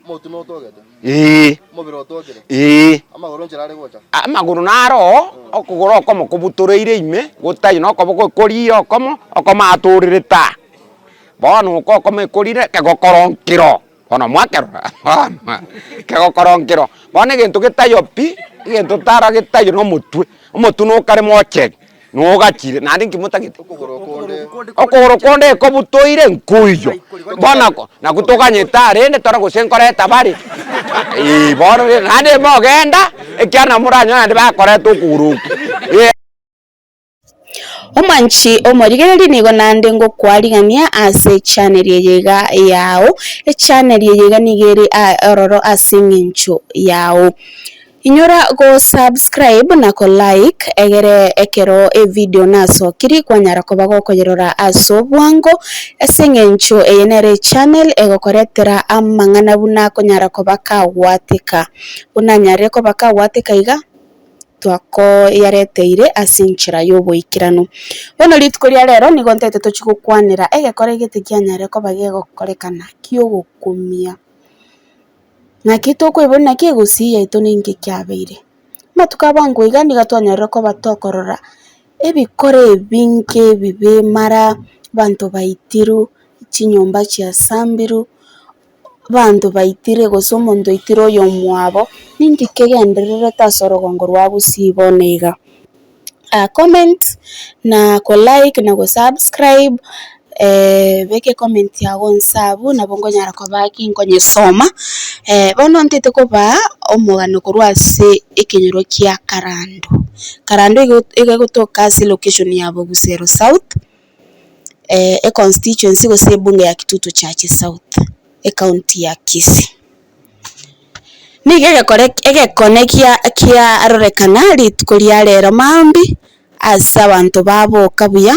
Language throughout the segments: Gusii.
Omotwe notogete? Ee. Omobere otokire? Ee. Amagoro nchera are gocha? Amagoro naro oo, okogoro okomo kobutoreire ime, gotaiyo na okoboko ekorire okomo, okomo atorerete aa. Bono oko okomo ekorire kegokoro nkero, bono mwakerora bono, kegokoro nkero. Bono egento getaiyo pi, egento tara getaiyo na omotwe, omotwe nokare mochegi. Nogachire, naende inki motagete? Okogoro konde ekobutoire nkoiyo. Bono ako nakwo toganyete aa rende tore gose nkoreta bare, eh bono rende naende mogenda, ekiagera nabo moranyore naende bakoreta okogoro okwo eh. Omwanchi omorigereria nigo naende ngokwarigania ase echaneli eye iga yao, echaneli eye iga nigo ere ororo ase eng'encho yao. Inyora go subscribe na ko like egere ekero evideo nasokiri kwanyara koba gokoyerora ase obwango ase eng'encho eye nere echannel egokoretera amang'ana buna akonyara koba kagwateka. Buna anyarire koba kagwateka iga twakoyareteire ase enchera y'oboikeranu. Bono rituko ria rero nigo ntagete tochie gokwanera egekora egete kianyarire koba gegokorekana kiogokumia. Naki tokoiborwa naki egusii yaito ninki kiabeire. Amatuko a bwango iga nigo twanyorire koba tokorora ebikoro ebinge ebibe mara abanto baitirwe, chinyomba chiasambirwe, abanto baitire gose omonto oitire oyomwabo, ninki kegendererete ase orogongo rwa gusii bono iga. Comment na ko like na go subscribe, beka ecomment yago inse abwo nabo nkonyara koba ginkonyesoma. Bono ntete kobaa omogano korwa ase ekenyoro kia Karando. Karando igo iga egotoka ase elocation ya Bogusero South, econstituency gose ebunge ya Kitutu Chache South, ecounty ya Kisii. Nigo egekore egekone gia kiarorekana rituko ria rero mambia, ase abanto baboka buya,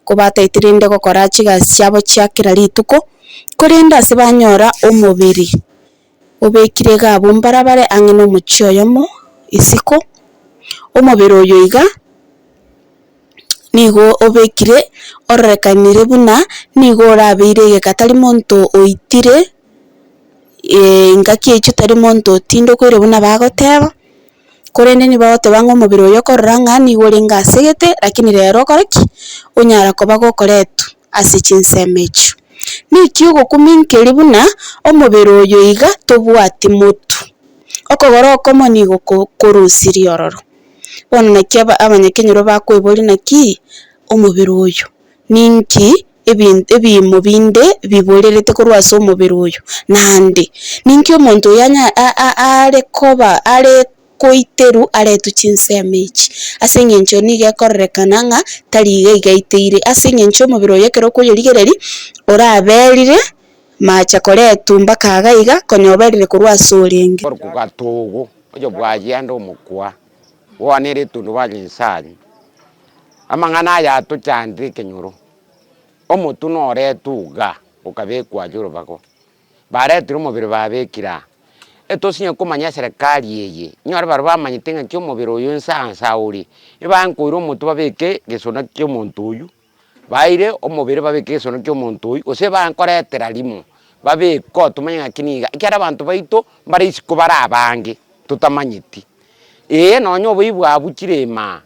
kobataete rende gokora chigasi chiabo chia kera rituko, korende ase banyora omobere obekire iga abwo mbarabare ang'e na omochie oyomo isiko, omobere oyo iga. Nigo obekire ororekanire buna nigo orabeire egeka tari monto oitire engaki echio tari monto otindokoire buna bagoteba, korende nigo bagoteba ng'a omobere oyo okorora ng'a nigo orenge asegete lakini rero okore ki? Onyara koba gokoretwa ase chinsemo echio. Niki ogokumia nkeri buna omobere oyo iga tobwati motwe, okogoro okomo nigo korusirie ororo. Bono naki abanyakenyoro bakoiboria naki omobere oyo, ninki ebiimo binde biborerete korwa ase omobere oyo, naende ninki omonto oyo are koba are koiterwa aretwe chinsemo echi, ase eng'encho nigo ekororekana ng'a tari iga iga aiteire, ase eng'encho omobere oyo ekero okoyorigereria oraberire macha koretwa mpaka iga iga konya oberire korwa ase orenge. Korokwa gatogo. Oyo bw'aye omokwa, bono ere etundubari Nyasae. Amang'ana aya atochandire ekenyoro, omotwe noretwe iga, okabekwa aye orobago. Baretire omobere babekire aa, etosinye komanya eserekari eye, inyore baria bamanyete ng'aki omobere oyo nsa nsa ore, ebankoira omotwe babeke gesona kia omonto oywo. Baire omobere babeke egesono ki'omonto oyio, gose bankoretera rimo, babeke oo tomanye ng'aki niga, ekiagera abanto baito mbare isiko bare abange totamanyeti. Ee nonye oboibi bwabuchire imaa,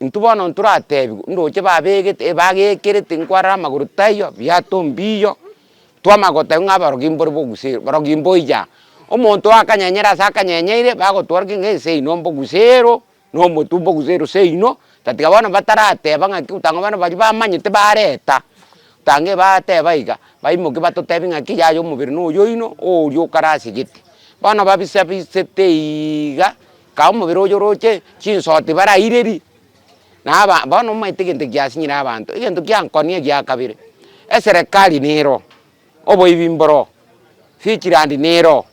intwe bono ntoratebiwa, ndoche babegete bagekerete nkwarora amagoro taiyo, biato mbiyo, twamanya gotebiwa ng'a abarogi mbore bogusero, barogi mboiyo aa. Omonto akanyenyera ase akanyenyeire, bagotworokia ng'a ense eye nombogusero. Nomotumbo gose eroseino, tatiga bono batarateba ng'aki otanga bono baria bamanyete bareta, otanga ebateba iga, baimoke batotebi ng'aki yaya omobere noyo oino, oria okare ase gete. Bono babisa bisete iiga, kaa omobere oyo oroche, chinsoti baraireri, na aba bono omanyete egento giasinyire abanto, egento giankonia egia kabere, eserekari nero, oboibi mboroo, fichirandi nero,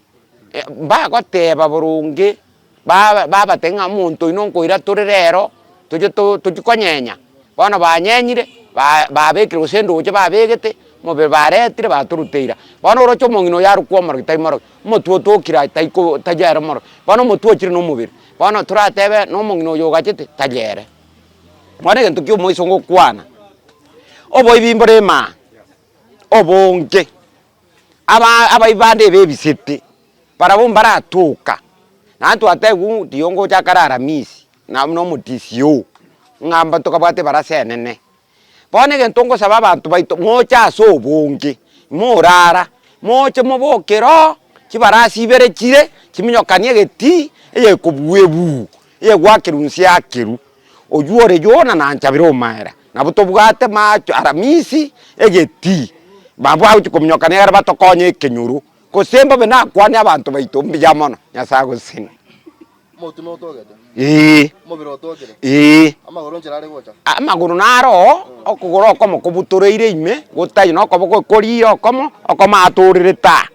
mbagoteba boronge. Babatebia ng'a omonto oino nkoira tore rero, toche tochie konyenya, bono banyenyire, babekire gose endoche babegete, omobere baretire batoruteire. Bono oroche omong'ina oyo arokwa omorogi tari morogi, omotwe otokire aye taiko tari ere omorogi, bono omotwe ochire na omobere, bono toratebe na omong'ina oyo ogachete, tari ere. Bono egento kia omoiso ngokwana, oboibi mbore emaa, obonge, aba abaibi bande ebebisete. Barabwo mbaratoka, naende twatebiwa tiyo ngocha akare aramisi, na buna omotisi oo, ng'a mba tokabwate ebarasa enene. Bono egento ngosaba abanto baito, moche ase obonge, morara, moche moboke roo, chibarasi ibere chire, chiminyokanie egetii, eyekobua ebuu, eyegwakerwa inse yakerwa, oywo ore Yona na Nchabera omaera, nabo tobwate macho aramisi, egetii, babu bagochi kominyokania ekero batokonye ekenyoro. Gose mbabe nakwane abanto baito mbuya mono, Nyasae agosesenie. Omotwe notogete? Ee. Omobere otokire? Ee. Amagoro nchera are gocha? Amagoro naro oo, okogoro okomo kobutoreire ime, gotaiyo na okoboko ekorire okomo, okomo atorerete aa.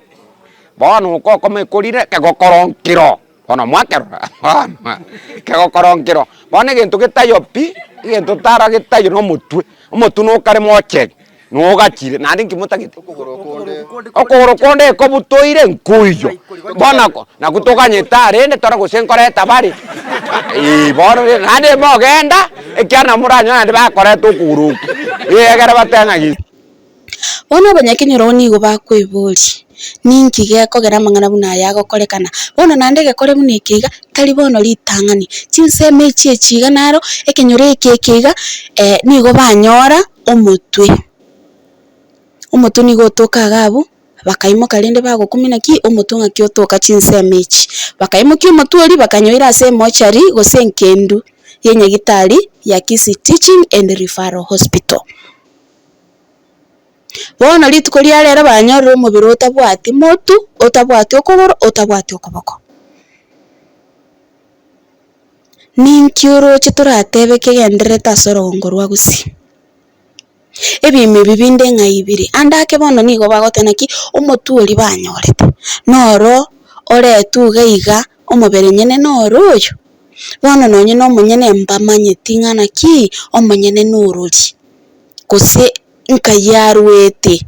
Bono oko okomo ekorire, kegokoro nkero, bono mwakerora bono, kegokoro nkero. Bono egento getaiyo pi, egento tara getaiyo na omotwe, omotwe nokare mochenu. Nogachire, naende inki motagete? Okogoro konde ekobutoire nkoiyo. Bono ako nakwo toganyete aa rende tore gose nkoreta bare, eh bono rende naende mogenda, ekiagera nabo moranyore naende bakoreta okogoro okwo, eh egere batebe ng'a gese. Bono abanyakenyoro nigo bakweboria, Ninki gekogera amang'ana buna aya agokorekana? Bono naende egekore buna eke iga, tari bono ritang'ani. Chinsemo echi echi iga naro, ekenyoro eke eke iga, nigo banyora omotwe. Omotwe nigo otoka iga abwo, bakaimoka rende bagokumia naki omotwe ng'aki otoka chinsemo echi. Bakaimokia omotwe oria bakanyoira ase emochari gose enkendu ya enyagitari ya Kisii Teaching and Referral Hospital. Bono rituko ria rero banyorire omobere otabwati motu, otabwati okogoro, otabwati okoboko. Ninki oroche toratebe kegendererete ase orogongo rwa gusii? Ebiimo ebi binde ng'ai bire? Ande ake bono nigo bagoteba naki, omotwe oria banyorete, noro oretwe iga iga, omobere nyene noro oyo. Bono nonye na omonyene mbamanyeti ng'a naki, omonyene norori, gose nkai arwete.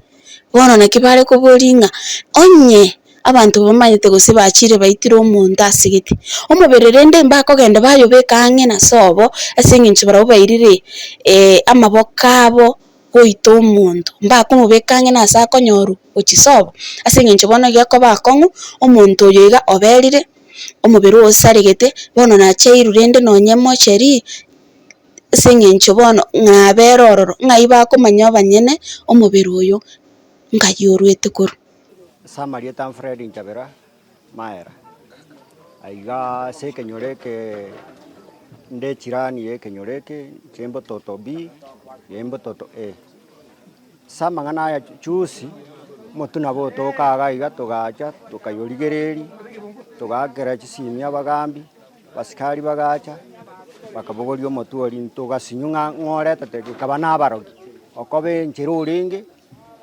Bono naki bare koboria ng'a onye abanto bamanyete gose bachire baitire omonto ase gete, omobere rende mbakogenda bayobeka ang'e na sobo ase eng'encho barabwo bairire amaboko abo goita omonto, mbakomobeka ang'e nase akonyorwa gochia sobo, ase eng'encho bono iga ekoba akong'u, omonto oyo iga oberire, omobere oye osaregete, bono nachairwe rende nonye mocheri. Ase eng'encho bono ng'a abere ororo, ng'ai bakomanya abanyene omobere oyo ng'ai orwete korwa. Ase amarieta a Fred Nchabera Maera, aiga ase ekenyoro eke nde echirani ya ekenyoro eke, inche mbototo B, na embototo A. Ase amang'ana aya juzi, omotwe nabo otoka iga iga togacha tokayorigereria, togaakera chisimi abagambi. Abasikari bagacha, bakabogoria omotwe oria ntogasinywa ng'a ng'oretete gekaba na abarogi, okoba enchera orenge,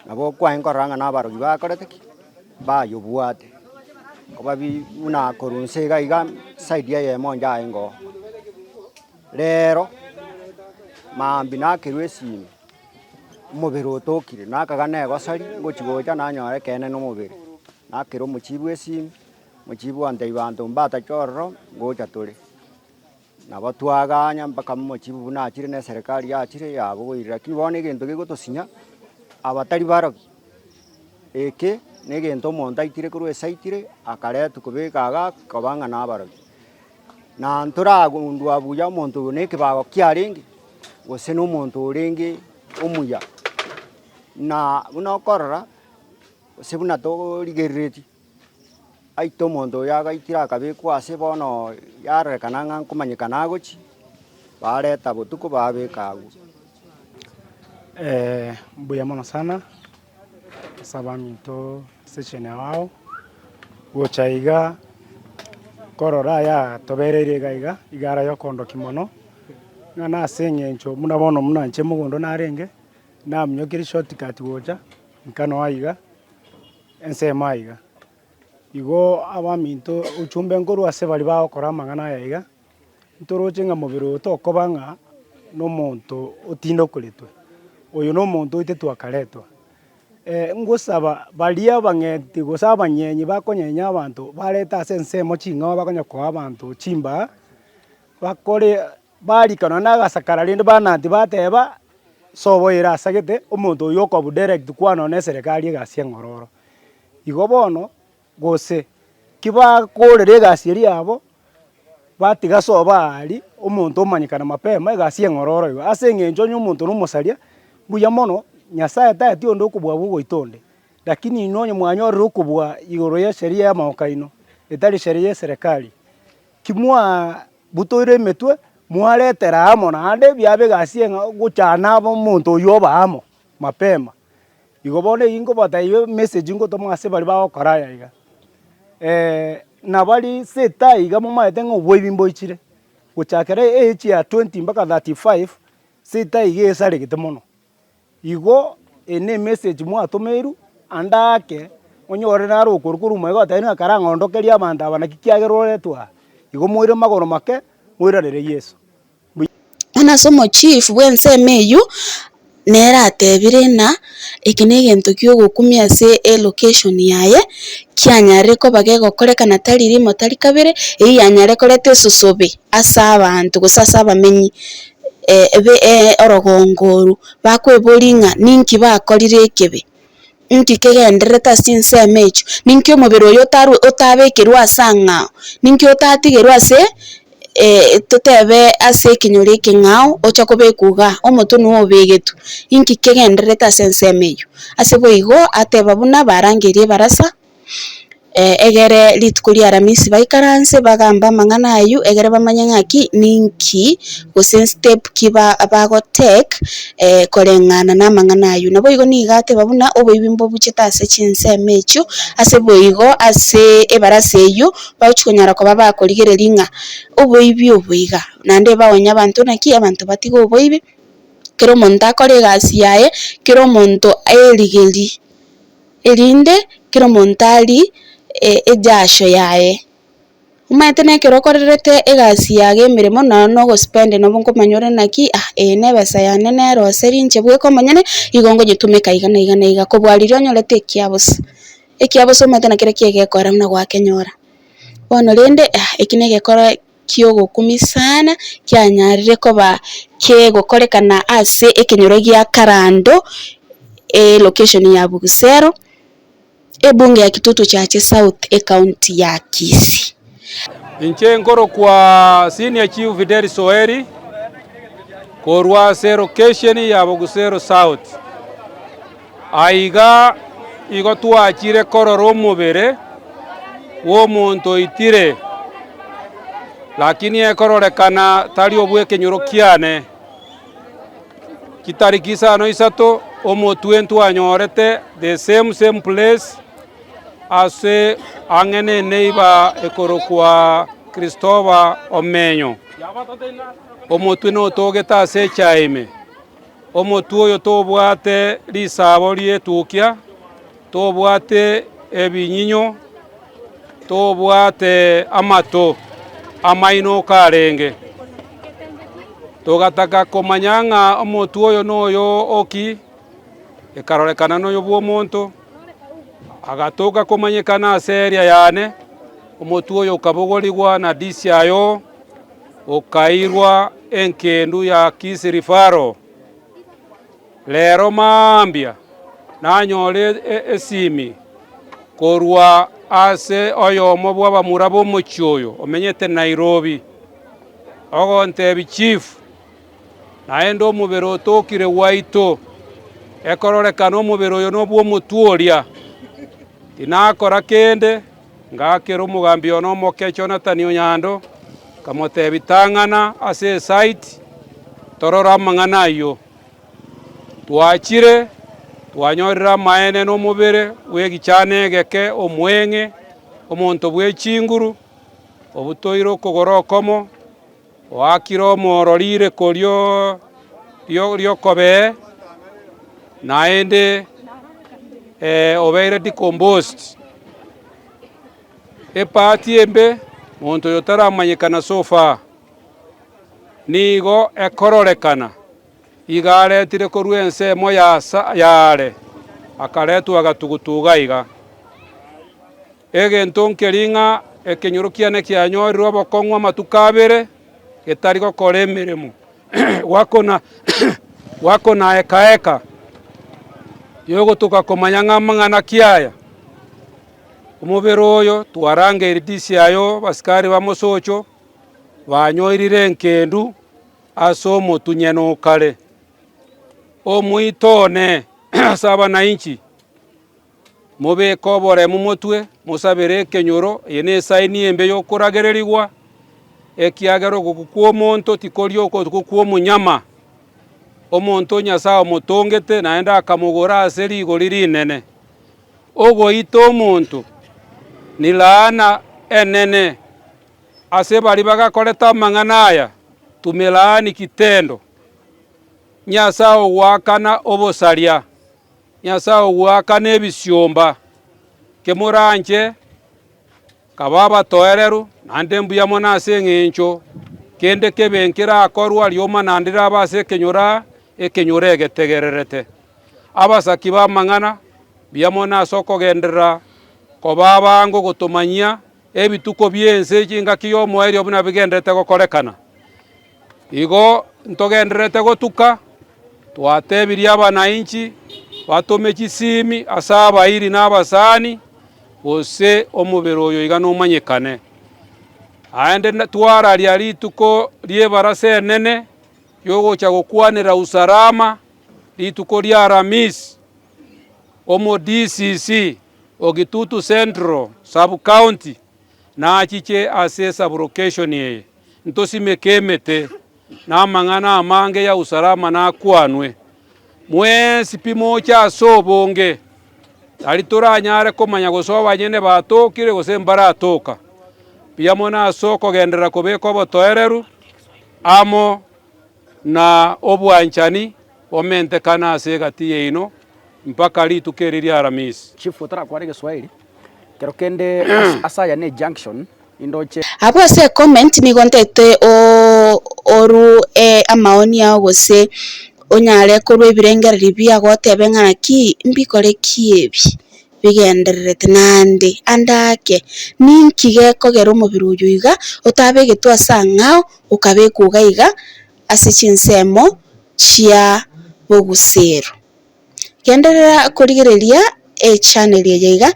nabo okwaye nkorora ng'a na abarogi bakorete ki? Bayobwate. Koba bi buna korwa inse iga iga side eyemo njaenge oo. Rero, mambia nakerwa esimi, omobere otokire, nakaga negosari, ngochi gocha nanyora ekeene na omobere, nakera omochibu esimi. Mochibu ontebia banto mbatache ororo, ngocha tore. Nabo twaganya mpaka mochibu buna achire na eserekari yachire yabogoire lakini bono egento gegotosinya, aba tari barogi. Eke na egento omonto aitire korwa ase aitire, akaretwa kobeka igaa koba ng'a nabarogi. Na ntoragundua buya omonto oyo na ekebago kiarenge, gose na omonto orenge omuya. Na buna okorora, gose buna torigereretie. Aite omonto oyo agaitire akabekwa ase bono yarorekana ng'a nkomanyekana agochia, bareta botuko babeka agwo. Mbuya mono sana, ase abaminto session ao, gocha iga korora aya tobereire iga iga, iga ara yokondokia mono, ng'a nase eng'encho buna bono buna inche mogondo narenge, naminyokirie shortcut gocha, nka noa iga. Ensemo aiga. Igo abaminto ochumbe nkorwa ase baria bagokora amang'ana aya iga, ntoroche ng'a mobere oyo tokoba ng'a nomonto otindokoretwe, oyo nomonto oitetwe akaretwa. Ngosaba baria abang'eti gose abanyenyi bakonyenya abanto barete ase ensemo ching'ao bakonya koa abanto chimbaa, bakore Barika nonya na agasakara rende bananti bateba, sobo ere asagete, omonto oyio okobu direct kwana nonya na eserekari egasi eng'ororo. Igo bono, gose. Ki bakorera egasi eria yabo, batiga sobo aria, omonto omanyekana mapema egasi eng'ororo igo. Ase eng'encho onye omonto na omosaria, mbuya mono, Nyasaye taeti onde okobua bwa ogoita onde, lakini inwe onye mwanyorire okobua igoro ya esheria ya amagoka aino, etari sheria ya eserekari, ki mwabutoire emetwe, mwaretera amo naende biaba egasi eng'ao gochana aba omonto oywo oba amo mapema. Igo bono eyio nkobatebia emessage ngotoma ase baria bagokora aya iga, nabari ase etai iga momaete ng'a oboibi mboichire, gochakera age ya 20 mpaka 35, ase etai iga esaregete mono. Igo eye ne emessage mwatomeirwe, ande ake, onyore naro okorwa korwa omoyo ogoteba ng'a karang'ondokerie abanto aba naki kiagera oretwe aa, igo moire magoro make, moiranere Yeso. Bono ase omochief bw'ensemo eywo, nere atebire ng'a eke na egento kiogokumia ase elocation yaye, kianyarire koba gegokorekana tari rimo tari kabere, eywo yanyare koreta esosobe ase abanto gose ase abamenyi be orogongo orwo, bakoeboria ng'a ninki bakorire ekebe. Inki kegendererete ase chinsemo echio? Ninki omobere oyo otarwe otabekerwe ase ang'ao? Ninki otatigerwe ase totebe ase ekenyoro ekeng'ao ocha kobekwa igaa, omotwe nigo obegetwe. Inki kegendererete ase ensemo eyio? Ase boigo ateba buna barangerie ebarasa. Egere rituko ria Aramisi baikaranse bagambe amang'ana ayio, egere bamanye ng'aki ninki gose step ki bago take koreng'ana na amang'ana ayio. Naboigo nigo ateba buna oboibi mbobuchete ase chinsemo echio, ase boigo ase ebarasa eyio bagochi konyara koba bakorigereria ng'a oboibi obo iga, naende baonye abanto naki abanto batige oboibi, kera omonto akore egasi yaye, kera omonto aerigerie. Erinde kera omonto arie ejasho yaye. Omanyete na ekero okorerete egasi yago emeremo nonya na ogospend nabo nkomanya ore naki ah eye na ebesa yane neroseri inche bweka omonyene, igo ngonyetumeka iga na iga na iga kobua riria onyorete ekia bosa. Ekia bosa omanyete naki kere kiegekora buna gwakenyora. Bono rende eki na egekora kiogokumia sana kianyarire koba kegokorekana ase ekenyoro gia Karando, elocation ya Bugusero, ebunge ya Kitutu Chache South, ecounty ya Kisii. Inche nkorokwa Senior Chief Fidelis Oeri, korwa ase elocation ya Bogusero South. Aiga igo twachire korora omobere bw'omonto oitire, lakini ekororekana tari obw'ekenyoro kiane. Chitariki isano isato omotwe ntwanyorete the same same place ase ang'e ne eneighbour ekorokwa Christopher Omenyo. Omotwe notogete ase echae ime. Omotwe oyo tobwate risaabo ri'etukia, tobwate ebinyinyo, tobwate amato amaino karenge. Togataka komanya ng'a omotwe oyo noyo oki, ekarorekana noyo bw'omonto, agatoka komanyekana ase area yane, omotwe oyo okabogorigwa na DCIO. Okairwa engendu ya Kisiri-Faro. Rero mambia nanyore esimi korwa ase oyomo bw'abamura b'omochie oyo omenyete Nairobi, ogontebia, Chief, naende omobere otokire gwaito, ekororekana omobere oyo nobw'omotwe oria. Tinakora kende. Ngaakera omogambi one omoke Jonathan Onyando, nkamotebia, Tang'ana ase esite, torore amang'ana ayio. Twachire, twanyorire amaene na omobere bw'egichana egeke omweng'e, omonto bwe chinguru, obutoire okogoro okomo, oakire omoro rireko rio ri'okobee, naende obeire decomposed. Epati embe, monto oyo taramanyekana so far, nigo ekororekana iga aretire korwa ensemo ya are, akaretwa agatugutu iga iga. Egento nkeria ng'a ekenyoro kiane kianyorire obokong'u amatuko abere, getari gokora emeremo, gwakona gwakona eka eka, yogotoka komanya ng'a amang'ana ki aya. Omobere oyo twarangeiri DCI abasikari ba Mosocho banyoirire enkendu ase omotunyene okare. Omoito one ase abanainchi, mobeke oboremu motwe, mosabere ekenyoro, eye nesaini embe yokoragererigwa, ekiagera ogokwa kw'omonto tikori ogokwa kw'omonyama. Omonto Nyasae omotongete naende akamogora ase rigori rinene. Ogoita omonto ni laana enene ase baria bagakorete amang'ana aya, tumelaani kitendo. Nyasae ogoakana obosaria, Nyasae ogoakana ebisiomba, kemoranche Kaba abatoereru, naende mbuya mono ase eng'encho kende kebe nkerakorwa rioma naende rirabe ase ekenyoro aa, ekenyoro egetegererete. Abasaki b'amang'ana, mbuya mono ase okogenderera koba abango gotomanyia ebituko bi'ense chingaki y'omoerio buna bigendererete gokorekana. Igo ntogendererete gotuka, twatebirie abanainchi batome chisimi ase abairi na abasani, gose omobere oyo iga nomanyekane. Aende twararia rituko ri'ebarasa enene y'ogocha gokwanera usalama, rituko ria Aramisi, omo DCC o Kitutu Central Sub County nachiche ase esublocation eye, ntosimeke emete, na amang'ana amange ya usalama nakwanwe. Mwensi pi moche ase obonge, tari toranyare komanya gose abanyene batokire gose mbaratoka. Mbuya mono ase okogenderera kobeka obotoereru amo na obwanchani bomentekane ase egati yaino mpaka rituko eri ria Aramisi. Chief otarakwana egeswahili, kero kende ase aya ne junction indoche. Abwo ase ecomment nigo ntete oru amaoni ao gose onyare korwa ebirengererio biago otebe ng'a naki mbikore ki ebi bigendererete naende ande ake ninki gekogera omobere oyo iga otabegetwe ase ang'ao okabekwa iga iga ase chinsemo chia bogusero. Genderera korigereria echannel eye iga.